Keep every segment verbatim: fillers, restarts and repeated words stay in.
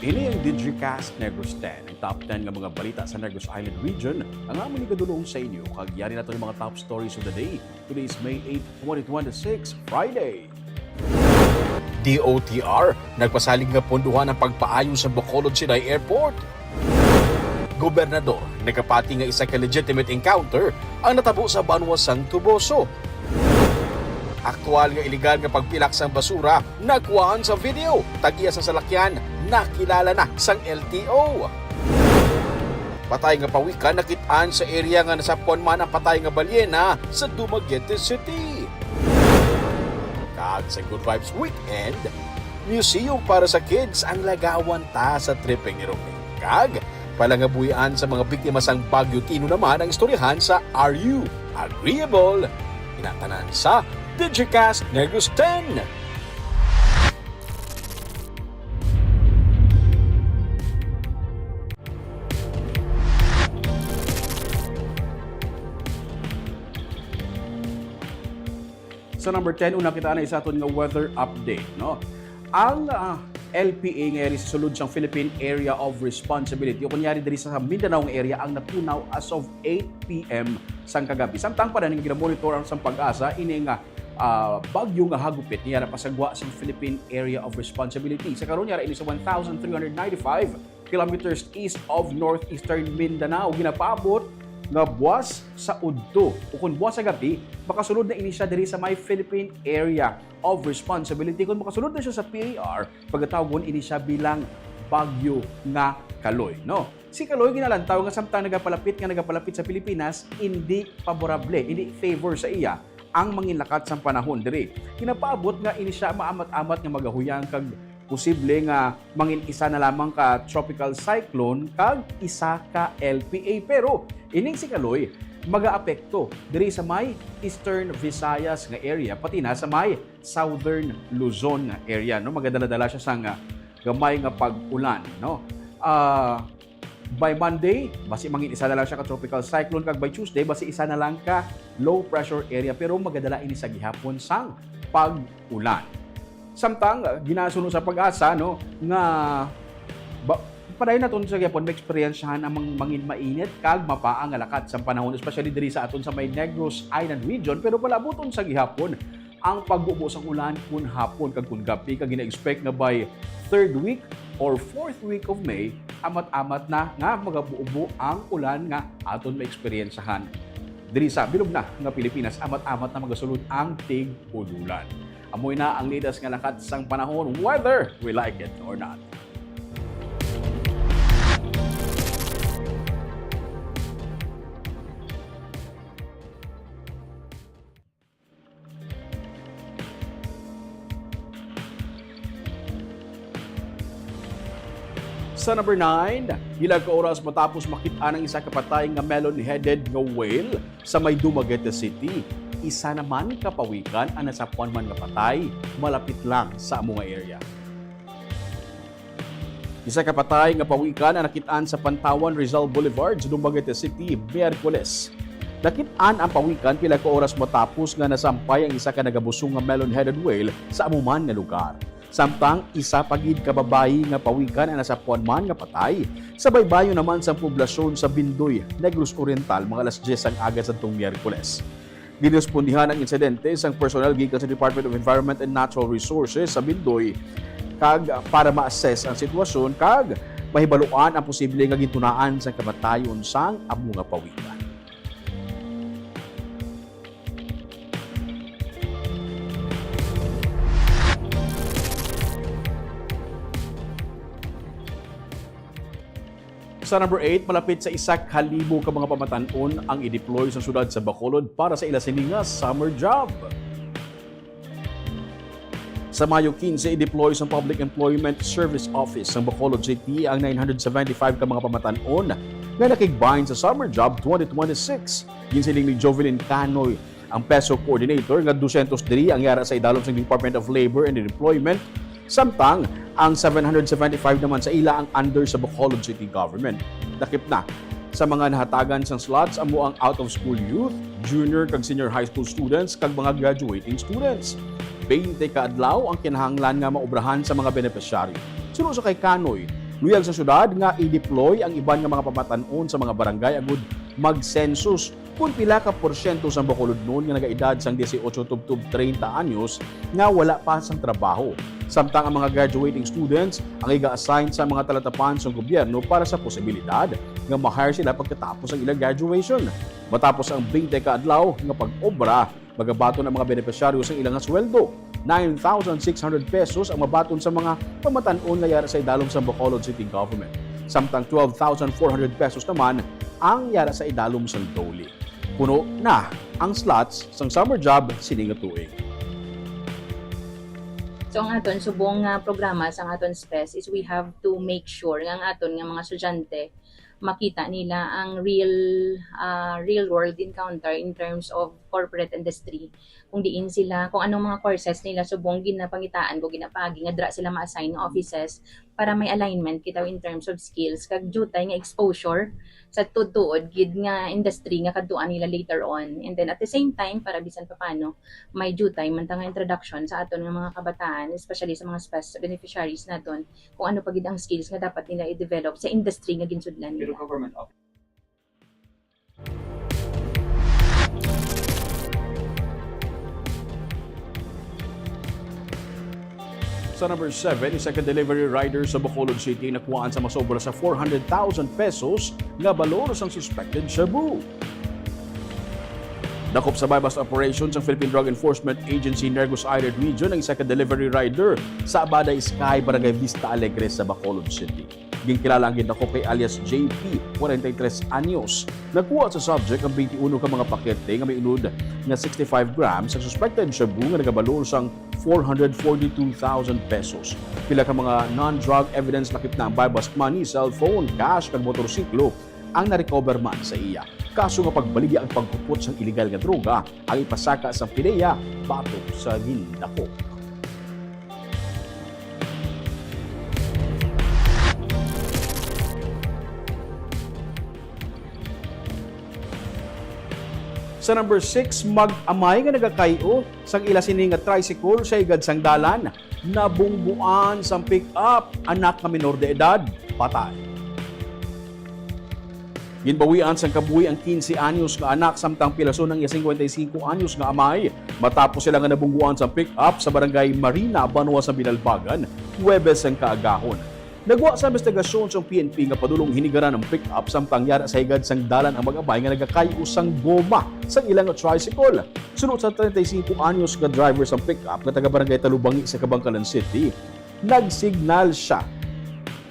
Ini ang Digicast Negros ten, ang top ten nga mga balita sa Negros Island Region, ang amon igadulong sa inyo. Kag yari na to yung mga top stories of the day. Today is May eight, twenty twenty-six, Friday. D O T R nagpasalig nga pondohan ang pagpaayo sa Bacolod Sinay Airport. Gobernador nagapati nga isa ka legitimate encounter ang natabo sa banwa sang Toboso. Aktual nga iligal nga pagpilak sang basura nakuhaan sa video. Tag-iya sa salakyan nakilala na sang L T O. Patay nga pawikan nakit-an sa area nga nasapwan man ang patay nga balyena sa Dumaguete City. Kag sa Good Vibes Weekend, museum para sa kids ang lagawan ta sa tripping ni Romel. Kag palangabuhian sa mga biktima sang Bagyo Tino naman ang istoryahan sa Are You Agreeable? Inatanan sa Digicast Negros ten. Sa number ten, una kita na sa aton nga weather update, no? Ang, ah, L P A nga yari sa sulod sang Philippine Area of Responsibility, o kunyari diri sa Mindanao nga area, ang natunaw as of eight P M sang kagabi. Samtang pa na ning ginamonitor ang sang PAGASA, ini nga, ah, bagyo nga hagupit niya napasagwa sang Philippine Area of Responsibility. Sa karon, yara ini sa one thousand three hundred ninety-five kilometers east of northeastern Mindanao. Ginapaabot nga buwas sa udto o kung buwas sa gabi, makasulod na ini siya diri sa may Philippine Area of Responsibility. Kung makasulod na siya sa P A R, pagatawgon ini siya bilang Bagyo nga Kaloy, no? Si Kaloy ginalantaw nga samtang nagapalapit nga nagapalapit sa Pilipinas, indi favorable, indi favor sa iya ang manginlakat sang panahon diri. Ginapaabot nga ini siya maamat-amat nga magahuyang kag posible nga mangin isa na lamang ka tropical cyclone kag isa ka L P A. Pero ining si Kaloy magaapekto diri sa may Eastern Visayas nga area, pati na sa may Southern Luzon nga area, no? Magadala-dala siya sang, ah, gamay nga pag-ulan, no? Ah, by Monday, basi mangin isa na lang siya ka tropical cyclone, kag by Tuesday, basi isa na lang ka low pressure area, pero magadala ini sa gihapon sang pag-ulan. Samtang, ah, ginasuno sa PAGASA, no, nga ba, padayon naton sa gihapon maeksperiensyahan ang mang-, mangin mainit kag mapaa nga lakat sang panahon, especially diri sa aton sa may Negros Island region, pero palabuton sa gihapon ang pagbubo sang ulan kun hapon kag kun gabi, kag gina-expect nga by third week or fourth week of May, amat-amat na nga magabubo ang ulan nga aton maeksperiensyahan. Diri sa bilog na nga Pilipinas, amat-amat na magasulod ang tig-ulolan. Amoy na ang latest nga lakat sang panahon, whether we like it or not. Sa number nine, pila ka oras matapos makit-an ang isa ka patay nga melon-headed nga whale sa may Dumaguete City, isa naman ka pawikan ang nasapwan man nga patay malapit lang sa amo nga area. Isa ka patay nga pawikan ang nakit-an sa Pantawan Rizal Boulevard sa Dumaguete City, Miyerkules. Nakit-an ang pawikan pila ka oras matapos nga nasampay ang isa ka nagabusong nga melon-headed whale sa amo man nga lugar. Samtang isa pa gid ka babayi nga pawikan ang nasapwan man nga patay sa baybayon naman sang poblasyon sa Bindoy, Negros Oriental, mga alas diyes sang aga sadtong Miyerkules. Ginrespondihan ang insidente sang personnel gikan sa Department of Environment and Natural Resources sa Bindoy kag para ma-assess ang sitwasyon kag mahibaluan ang posible nga gintunaan sang kamatayon sang amo nga pawikan. Sa number eight, malapit sa isa ka libo ka mga pamatan-on ang i-deploy sa siyudad sa Bacolod para sa ila sini nga summer job. Sa Mayo quince, i-deploy sa Public Employment Service Office sa Bacolod City ang nine hundred seventy-five ka mga pamatan-on nga nakigbahin sa summer job twenty twenty-six. Ginsiling ni Jovelyn Canoy, ang PESO coordinator, nga dusyentos diri ang yara sa idalom sa Department of Labor and Employment, samtang ang seven hundred seventy-five naman sa ila ang under sa Bacolod City Government. Dakip na sa mga nahatagan sang slots amo ang out-of-school youth, junior kag senior high school students, kag mga graduating students. Twenty ka adlaw ang kinahanglan nga maobrahan sa mga benepisyaryo. Suno sa kay Canoy, Luyag sa syudad nga i-deploy ang iban nga mga pamatan-on sa mga barangay agud mag-census kon pila ka porsyento sang Bacolodnon nga nagaedad sang dieciocho tubtob treinta anyos nga wala pa sang trabaho. Samtang ang mga graduating students ang iga-assign sa mga talatapan sang gobyerno para sa posibilidad nga ma-hire sila pagkatapos ang ilang graduation. Matapos ang twenty ka adlaw nga pag-obra, magabaton ang mga benepisyaryo sang ila nga sweldo. Nine thousand six hundred pesos ang mabaton sa mga pamatan-on nga yara sa idalom sang Bacolod City Government, samtang twelve thousand four hundred pesos naman ang yara sa idalom sang DOLE. Puno na ang slots sang summer job sini nga tuig. So ang aton subong nga programa sang aton SPES is we have to make sure nga ang aton nga mga estudyante makita nila ang real ah, real world encounter in terms of corporate industry, kung diin sila, kung anong mga courses nila subong ginapangitaan ko, ginapagi nga dira sila ma-assign nga offices para may alignment kita in terms of skills kag dutay nga exposure sa tuod-tuod gid nga industry nga kadtuan nila later on. And then at the same time, para bisan pa paano may dutay man ta nga introduction sa aton nga mga kabataan, especially sa mga SPES beneficiaries naton, kung ano pa gid ang skills nga dapat nila i-develop sa industry nga ginsudlan nila. Sa number seven, isa ka delivery rider sa Bacolod City nakuhaan sa masobra sa four hundred thousand pesos nga balor sang suspected shabu. Dakop sa buy-bust operation sang Philippine Drug Enforcement Agency Negros Island Region ang isa ka delivery rider sa Abaday Sky, Barangay Vista Alegre sa Bacolod City. Ginkilala ang gindakop kay alias J P, forty-three anyos. Nakuha sa subject ang twenty-uno ka mga pakete nga may unod nga sixty-five grams ang suspected shabu nga nagabalor sang four hundred forty-two thousand pesos. Pila ka mga non-drug evidence lakip na ang buy-bust money, cellphone, cash, kag motorsiklo ang na-recover man sa iya. Kaso nga pagbaligya ang paghupot sang iligal nga droga ang ipasaka sa pideya batok sa gindakop. Sa number six, mag-amay nga nagakay-o sang ila sini nga tricycle sa higad sang dalan, nabungguan sang pick-up, anak nga minor de edad, patay. Ginbawian sang kabuhi ang quince anyos nga anak, samtang pilason ang iya cincuenta y cinco anyos nga amay, matapos sila nga nabungguan sang pick-up sa barangay Marina, banwa sa Binalbagan, Huwebes sang kaagahon. Nagwa sa investigasyon sang P N P nga padulong hinigaran ang pick-up, samtang yara sa higad sang dalan ang mag-amay nga nagakay-o sang goma sang ilang tricycle. Suno sa treinta y cinco anyos nga driver sang pick-up nga taga Barangay Talubangi sa Kabankalan City, nagsignal sia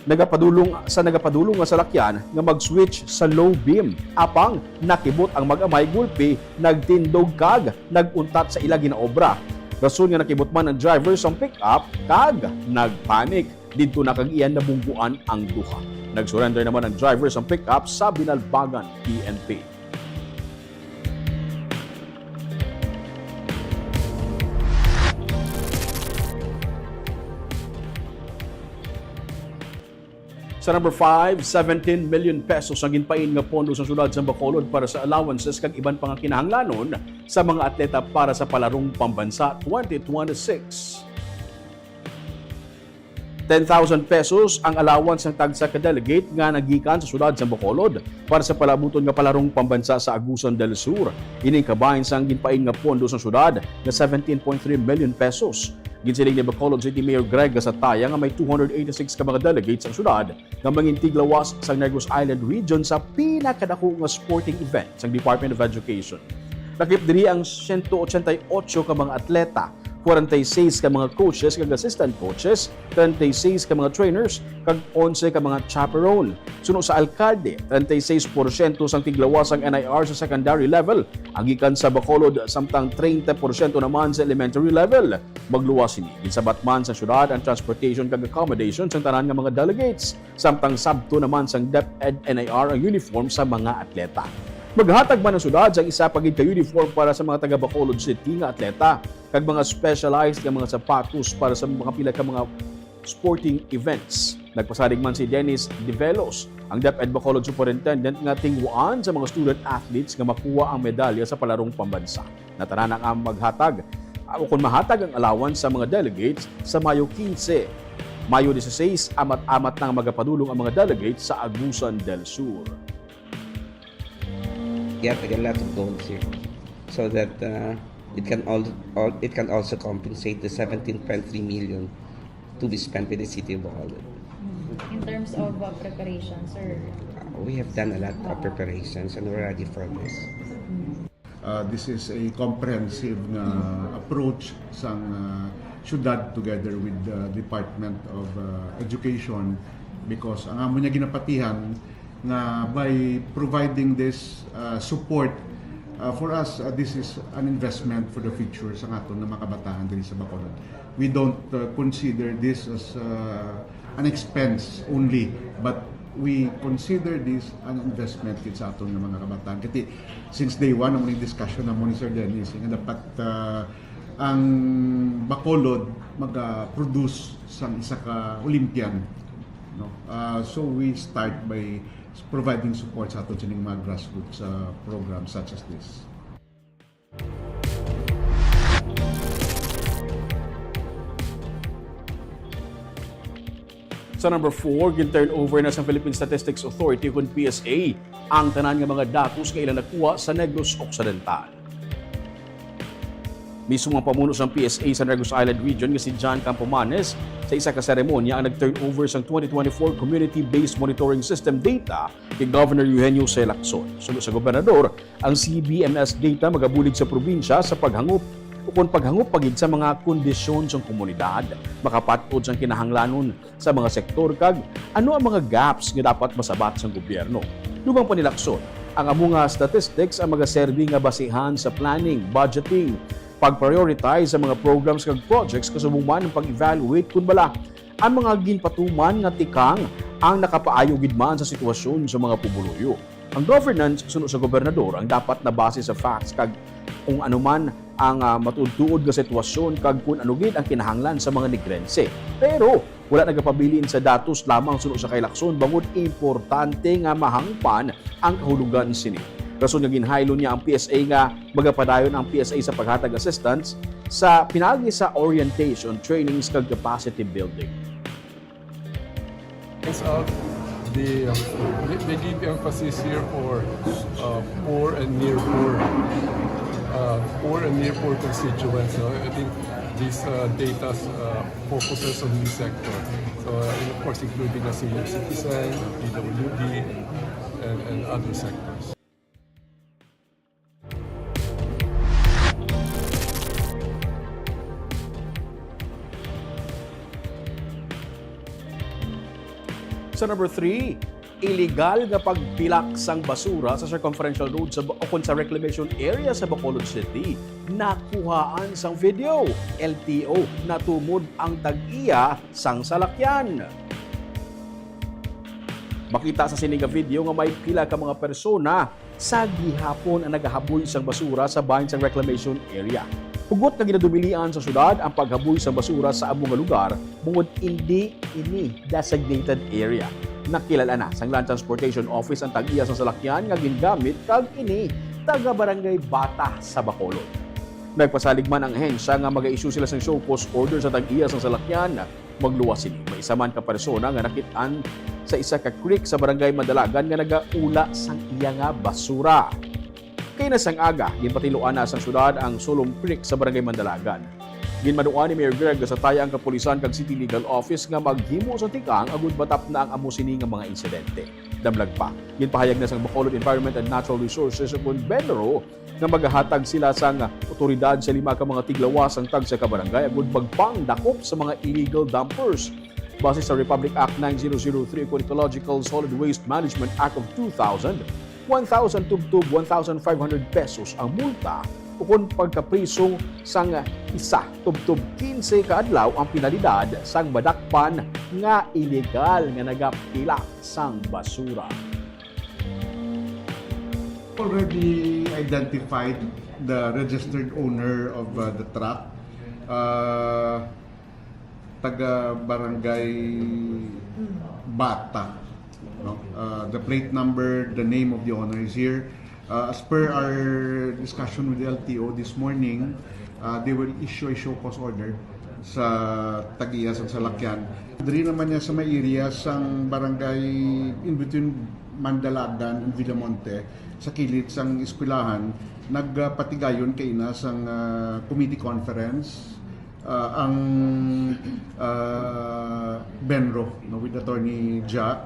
nagapadulong sa nagapadulong nga salakyan nga mag-switch sa low beam. Apang nakibot ang mag-amay, gulpi, nagtindog kag nag-untat sa ila ginaobra. Rason nga nakibot man ang driver sang pick-up kag nagpanic. Didto na kag iya nabungguan ang duha. Nag-surrender naman ang driver sang pick-up sa Binalbagan P N P. Sa number five, seventeen million pesos ang ginpain nga pondo sa siyudad sa Bacolod para sa allowances kag iban pa nga kinahanglanon sa mga atleta para sa Palarong Pambansa twenty twenty-six. Ten thousand pesos ang allowance sang tagsa ka delegate nga nagikan sa siyudad sa Bacolod para sa palaabuton nga Palarong Pambansa sa Agusan del Sur. Ini kabahin sang ginpain nga pondo sang siyudad nga seventeen point three million pesos. Ginsiling ni Bacolod City Mayor Greg Gasataya nga may two hundred eighty-six ka mga delegates ang siyudad nga mangintiglawas sa Negros Island Region sa pinakadako nga sporting event sang Department of Education. Lakip diri ang siyento ochenta y ocho ka mga atleta, kwarenta y seis ka mga coaches kag assistant coaches, treinta y seis ka mga trainers, kag onse ka mga chaperone. Suno sa alkalde, treinta y seis porsyento sang tiglawas sang N I R sa secondary level ang gikan sa Bacolod, samtang treinta porsyento naman sa elementary level. Magluwas sini, ginsabat man sa siyudad ang transportation kag accommodation sang tanan nga mga delegates, samtang sabton naman sang DepEd N I R ang uniform sa mga atleta. Maghatag man ang siyudad sang isa pa gid ka uniform para sa mga taga Bacolod City nga atleta kag mga specialized nga mga sapatos para sa mga pila ka mga sporting events. Nagpasarig man si Dennis Develos, ang DepEd Bacolod Superintendent, nga tinguhaan sa mga student athletes nga makuha ang medalya sa Palarong Pambansa. Natanan ang maghatag, ah, o kon mahatag ang allowance sa mga delegates sa Mayo quince. Mayo dieciséis, amat-amat na nga magapadulong ang mga delegates sa Agusan del Sur. Yeah, we got a lot of goals here. So that uh, it can all, all it can also compensate the seventeen point three million to be spent with the city of Bacolod. In terms of uh, preparation, sir? Uh, we have done a lot of preparations and we're ready for this. Uh, this is a comprehensive nga approach sang uh, syudad together with the Department of uh, Education, because ang amo niya ginapatihan nga by providing this uh, support uh, for us, uh, this is an investment for the future sa aton nga mga kabataan diri sa Bacolod. We don't uh, consider this as uh, an expense only, but we consider this an investment gid sa aton nga mga kabataan. Kati since day one, amo ning discussion namo ni Sir Dennis, nga dapat uh, ang Bacolod mag-produce sang isa ka Olympian, no? Uh, so we start by providing support sa aton sining mga grassroots uh, programs such as this. Sa number four, gin-turn over na sa Philippine Statistics Authority kun P S A ang tanan nga mga datos nga ila nakuha sa Negros Occidental. Mismo ang pamuno sang P S A sa Negros Island Region nga si John Campomanes sa isa ka seremonya ang nag-turn over sang twenty twenty-four Community-Based Monitoring System data kay Governor Eugenio C. Lacson. Suno sa gobernador, ang C B M S data magabulig sa probinsya sa paghangop ukon paghangop pa gid sa mga kondisyon sang komunidad, makapat-od sang kinahanglanon sa mga sektor kag ano ang mga gaps nga dapat masabat sang gobyerno. Dugang pa ni Lacson, ang amo nga statistics ang magaserbi nga basihan sa planning, budgeting, pag-prioritize sa mga programs kag projects kasubong man ang pag-evaluate kun bala ang mga ginpatuman nga tikang ang nakapaayo gid man sa sitwasyon sa mga pumuluyo. Ang governance suno sa gobernador ang dapat nabase sa facts kag kung ano man ang ah, matuod-tuod nga sitwasyon kag kun ano gid ang kinahanglan sa mga Negrense. Pero wala nagapabilin sa datos lamang suno sa kay Lacson bangod importante nga mahangpan ang kahulogan sini. Rason nga ginhaylo niya ang P S A nga magapadayon ang P S A sa paghatag assistance sa pinaagi sa orientation, trainings kag capacity building. Turns out the, uh, they, they give emphasis here for uh, poor and near poor, uh, poor and near poor constituents. So I think this uh, data uh, focuses on this sector. So uh, and of course, including the senior citizen, P W D, and, and other sectors. Sa number three, iligal nga pagpilak sang basura sa circumferential road sa, ukon sa reclamation area sa Bacolod City, nakuhaan sang video. L T O, natumod ang tag-iya sang salakyan. Makita sa sini nga video nga may pila ka mga persona sa gihapon ang nagahaboy sang basura sa bahin sang reclamation area. Hugot nga ginadumilian sa syudad ang paghaboy sang basura sa amo nga lugar bangod indi ini designated area. Nakilal-an na sang Land Transportation Office ang tag-iya sang salakyan nga gingamit kag ini taga Barangay Bata sa Bacolod. Nagpasalig man ang ahensya nga mag-issue sila sang show cause order sa tag-iya sang salakyan. Magluwas sini, may isa man ka persona nga nakit-an sa isa ka creek sa Barangay Mandalagan nga nagaula sang iya nga basura. Kay na sang aga, ginpatiluan na sang syudad ang Sulom Creek sa Barangay Mandalagan. Ginmaduan ni Mayor Greg Gasataya ang kapulisan kag City Legal Office nga maghimo sa tikang agud matapna ang amo sini nga mga insidente. Damlag pa, ginpahayag na sang Bacolod Environment and Natural Resources ukon BENRO nga magahatag sila sang otoridad sa lima ka mga tiglawas sang tagsa ka barangay agud magpangdakop sa mga illegal dumpers. Base sa Republic Act nine zero zero three ukon Ecological Solid Waste Management Act of two thousand, one thousand tubtob one thousand five hundred pesos ang multa ukon pagkapriso sang isa tubtob quince ka adlaw ang penalidad sang madakpan nga illegal nga nagapilak sang basura. Already identified the registered owner of uh, the truck, uh, taga Barangay Bata. No? Uh, the plate number, the name of the owner is here. Uh, as per our discussion with the L T O this morning, uh, they will issue a show cause order sa tag-iya sang salakyan. Diri naman niya sa may area sang barangay in between Mandalagan and Villamonte, sa kilid sang eskwelahan, nagpatigayon kaina sang, ah, committee conference, ah, ang, ah, BENRO, no, with Attorney Ja,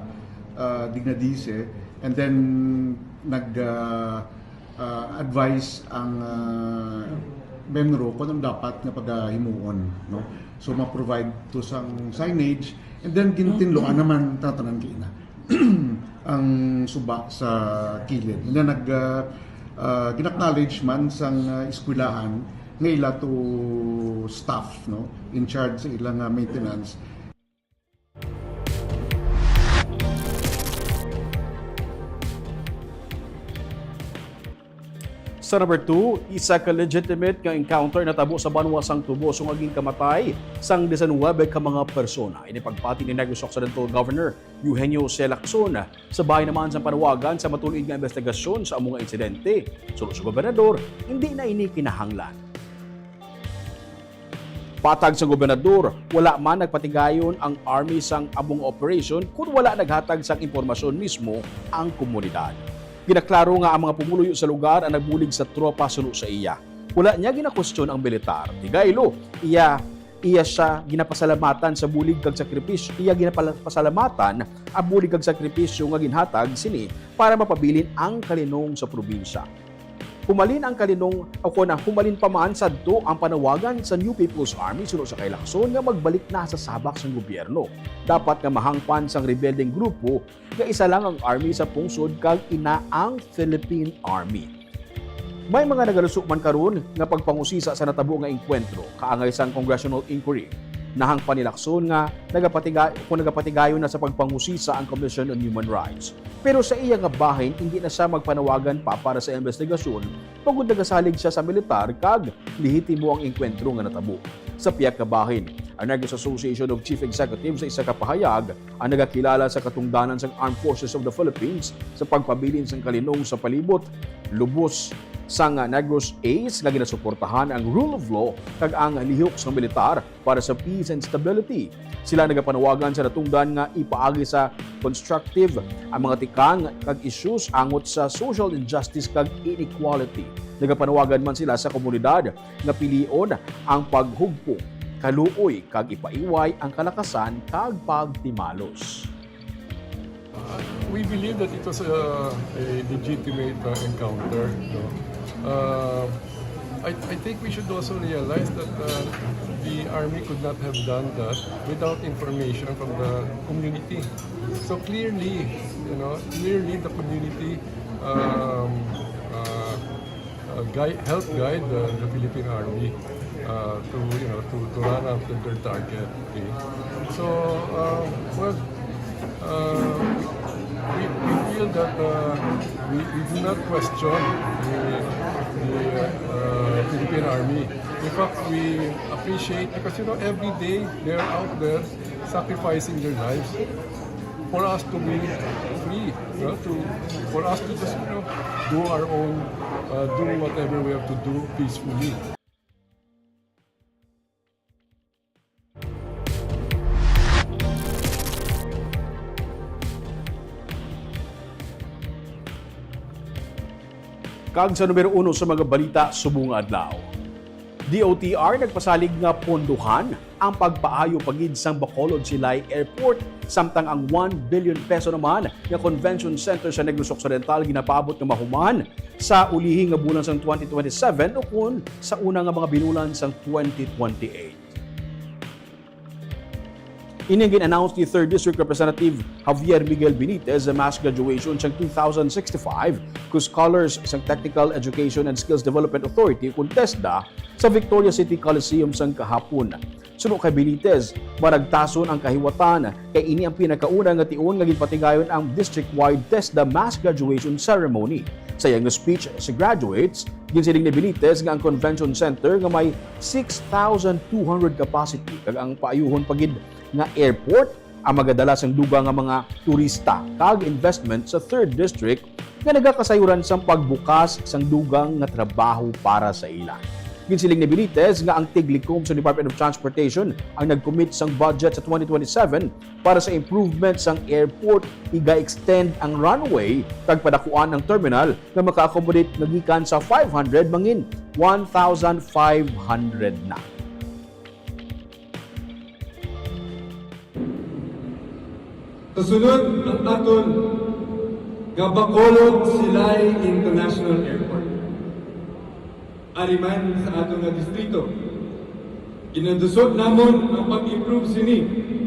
ah, Dignadise, and then nag, ah, ah, advise ang, ah, BENRO kung anong dapat nga pagahimuon, no? So, ma-provide to sang signage, and then gintinluan naman tanan kaina ang suba sa kilid. And then nag, ah, ah, gin-acknowledge man sang, ah, eskwelahan nga ila to staff, no, in charge sa ilang, ah, maintenance. Sa number two, isa ka legitimate nga encounter natabo sa banwa sang Toboso nga ginkamatay sang diecinuebe ka mga persona. Ini pagpati ni Negros Occidental Governor Eugenio C. Lacson sa bahin naman sang panawagan sa matulid nga investigasyon sa amo nga insidente. Suno sa gobernador, hindi na ini kinahanglan. Patag sa gobernador, wala man nagpatigayon ang army sang amo nga operation kun wala naghatag sang impormasyon mismo ang komunidad. Ginaklaro nga ang mga pumuluyo sa lugar ang nagbulig sa tropa suno sa iya. Wala niya ginakwestiyon ang militar. Tigaylo, iya, iya siya ginapasalamatan sa bulig kag sakripisyo, iya ginapasalamatan ang bulig kag sakripisyo nga ginhatag sini para mapabilin ang kalinong sa probinsya. Humalin ang kalinong, o kon humalin pa man sadto ang panawagan sa New People's Army suno sa kay Lacson nga magbalik na sa sabak sang gobyerno. Dapat nga mahangpan sang rebeldeng grupo nga isa lang ang army sa pungsod kag ina ang Philippine Army. May mga nagaluso man karon nga pagpangusisa sa natabo nga engkwentro kaangay sang congressional inquiry. Nahangpan ni Lacson nga nagapatiga-, kung nagapatigayon na sa pagpangusisa ang Commission on Human Rights. Pero sa iya nga bahin, hindi na siya magpanawagan pa para sa investigasyon, bangod nagasalig siya sa militar kag lehitimo ang engkwentro nga natabo. Sa pihak nga bahin, ang Negros Association of Chief Executives sa isa ka pahayag ang nagakilala sa katungdanan sang Armed Forces of the Philippines sa pagpabilin sang kalinong sa palibot, lubos sang Negros Ace nga ginasuportahan ang rule of law kag ang lihok sang militar para sa peace and stability. Sila nagapanawagan sa natungdan nga ipaagi sa constructive ang mga tikang kag issues angot sa social injustice kag inequality. Nagapanawagan man sila sa komunidad nga pilion ang paghugpong, kaluoy, kag ipaiway ang kalakasan kag pagtimalos. We believe that it was a, a legitimate, uh, encounter, no? Uh, I, I think we should also realize that, uh, the army could not have done that without information from the community. So clearly, you know, clearly the community, um, uh, uh, guide, help guide the, the Philippine Army, uh, to, you know, to, to run after their target. Okay? So, uh, well, uh, we, we feel that, uh, we, we do not question the, the, uh, Philippine Army. In fact, we appreciate because, you know, every day they're out there sacrificing their lives for us to be free, you know, to, for us to just, you know, do our own, uh, do whatever we have to do peacefully. Kag sa numero uno sa mga balita subong nga adlaw, D O T R nagpasalig nga pondohan ang pagpaayo pa gid sang Bacolod Silay Airport, samtang ang one billion peso naman nga Convention Center sa Negros Occidental ginapaabot nga mahuman sa ulihi nga bulan sang twenty twenty-seven ukon sa una nga mga binulan sang twenty twenty-eight. Ini ang gin-announce ni Third District Representative Javier Miguel Benitez sa mass graduation sang two thousand sixty-five ku scholars sang Technical Education and Skills Development Authority, kun TESDA, sa Victoria City Coliseum sang kahapon. Suno kay Benitez, maragtason ang kahiwatan kay ini ang pinakauna nga tion nga ginpatigayon ang district-wide TESDA mass graduation ceremony. Sa iyang speech sa graduates, ginsiling ni Benitez nga ang convention center nga may six thousand two hundred capacity kag ang paayuhon pa gid nga airport ang magadala sang dugang nga mga turista kag investment sa Third District nga nagakasayuran sang pagbukas sang dugang nga trabaho para sa ila. Ginsiling ni Benitez nga ang tiglikom sa Department of Transportation ang nag-commit sang budget sa twenty twenty-seven para sa improvement sang airport, iga-extend ang runway, kag padakuan ang terminal nga maka-accommodate nga gikan sa five hundred mangin one thousand five hundred na. Kasunod ang aton nga Bacolod Silay International Airport. Ari man sa aton nga distrito, ginadusot namon ang pag-improve sini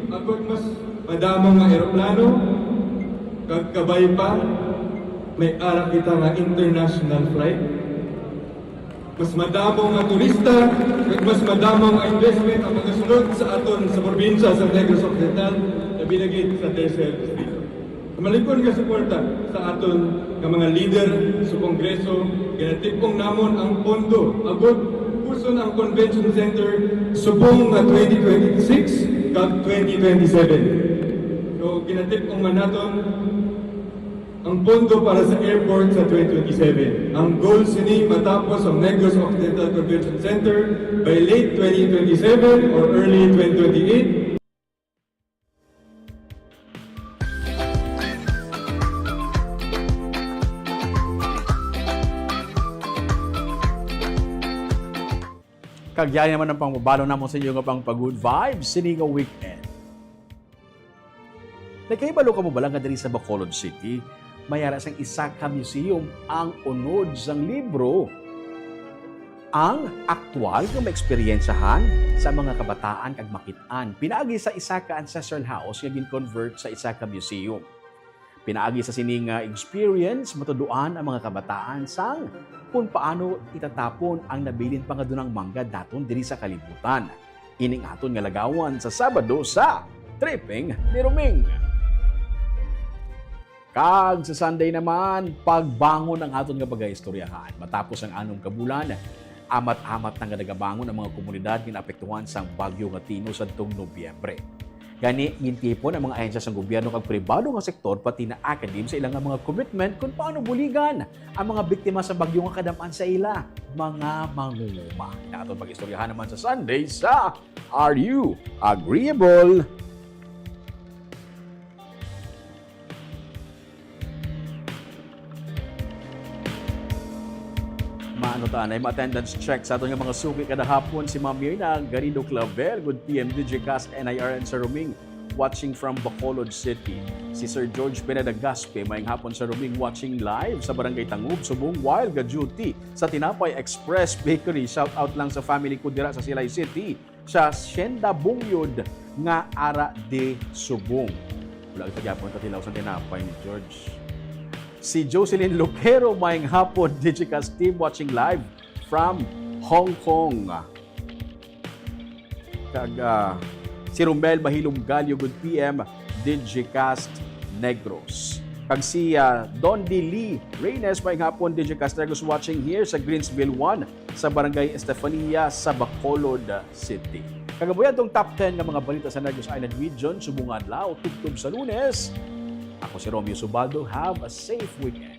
agod mas madamo nga eroplano, kag kabay pa, may ara kita nga international flight. Mas madamo nga turista, kag mas madamo nga investment ang magasunod sa aton sa probinsya sa Negros Occidental, labi na gid sa Tercer Distrito. Sa malikon nga suporta sa aton nga mga leader sa Kongreso, ginatipong namon ang pondo agud puson ang Convention Center subong nga twenty twenty-six kag twenty twenty-seven. So, ginatipong man naton ang pondo para sa airport sa twenty twenty-seven. Ang goal sini matapos ang Negros Occidental Convention Center by late twenty twenty-seven or early twenty twenty-eight. Kag yari naman ang pangbabalon namon sa inyo nga pang pa-good vibes sini nga weekend. Nagkahibalo kamo bala nga diri sa Bacolod City, may ara sang isa ka museum ang unod sang libro? Ang aktual nga maeksperiensyahan sa mga kabataan kag makit-an pinaagi sa isa ka ancestral house nga gin-convert sa isa ka museum. Pinaagi sa sini nga experience, matuduan ang mga kabataan sang kung paano itatapon ang nabilin pa nga dunang mangga daton diri sa kalibutan. Ining aton nga lagawan sa Sabado sa Tripping ni Roming. Kag sa Sunday naman, pagbangon ang aton nga pagaistoryahan. Matapos ang anom ka bulan, amat-amat na nga nagabangon ang mga komunidad nga naapektuhan sang Bagyo nga Tino sadtong Nobyembre. Gani, gintipon ang mga ahensya sang gobyerno kag pribado nga sektor, pati na academe sa ila nga mga commitment kung paano buligan ang mga biktima sa bagyo nga kadam-an sa ila mga mangunguma. Ina aton pag-istoryahan naman sa Sunday sa Are You Agreeable? Maano ta, may attendance check sa aton nga mga suki kada hapon, si Ma'am Mirna Garrido Clavel, good P M, Digicast N I R N sa Roming, watching from Bacolod City. Si Sir George Pineda Gaspe, maayong hapon sa Roming, watching live sa Barangay Tangub, subong while ga-duty sa Tinapay Express Bakery. Shout out lang sa family ko dira sa Silay City, sa Hacienda Bungyod nga ara de subong. Wala kita gyapon katilaw sa tinapay ni George. Si Jocelyn Lucero, maayong hapon, Digicast team watching live from Hong Kong. Kag, ah, si Romel Mahilom Gallo, good P M, Digicast Negros. Kag si, ah, Don D. Lee Reynes, maayong hapon, Digicast Negros, watching here sa Greensville one, sa Barangay Estefania, sa Bacolod City. Kag amo yan tong top ten nga mga balita sa Negros Island Region subong nga adlaw, tubtob sa Lunes. Ako si Romeo Subaldo. Have a safe weekend.